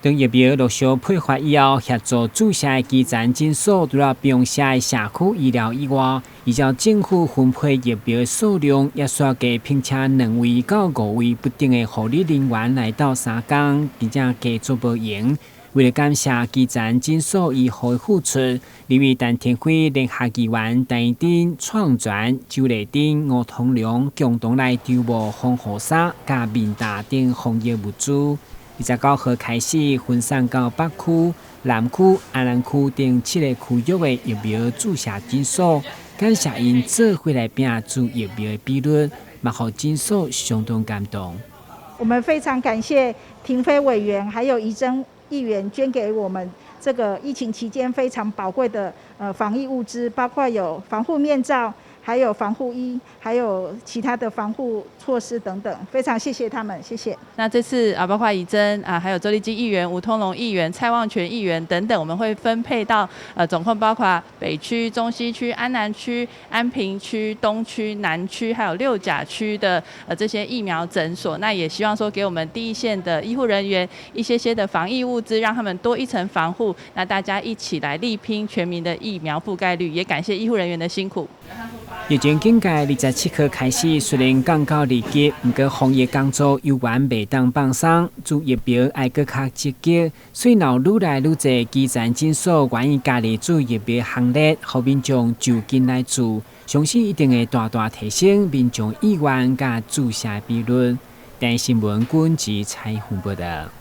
當疫苗陸續配發以後，協助注射的基層診所除了不用寫的社區醫療以外，依照政府分配疫苗的數量，也需要加聘請2位到5位不等的護理人員來鬥相共，而且加做無閒。為了感謝基層診所醫護的付出，立委陳亭妃聯合議員陳怡貞、蔡全、周麗珍、吳通龍共同來籌募防護衫、佮面罩等防疫物資。29號開始分送到北區、南區、安南區等七个區域的疫苗注射診所，感謝𪜶做伙來拼注疫苗的比率，嘛予診所相當感動。我們非常感謝亭妃委員還有怡貞議員捐給我們這個疫情期間非常寶貴的防疫物資，包括有防護面罩、還有防護衣，還有其他的防護措施等等，非常謝謝他們，謝謝。那這次啊，包括怡貞啊，還有周麗基議員、吳通龍議員、蔡旺權議員等等，我們會分配到總共包括北區、中西區、安南區、安平區、東區、南區，還有六甲區的這些疫苗診所。那也希望說給我們第一線的醫護人員一些些的防疫物資，讓他們多一層防護。那大家一起來力拼全民的疫苗覆蓋率，也感謝醫護人員的辛苦。疫情警戒27號開始，雖然降到2級，毋過防疫工作猶原袂當放鬆，注疫苗愛閣較積極。所以，若愈來愈濟基層診所願意加入注疫苗行列，予民眾就近來注，相信一定會大大提升民眾意願佮注射比率。台視新聞軍事採訪報道。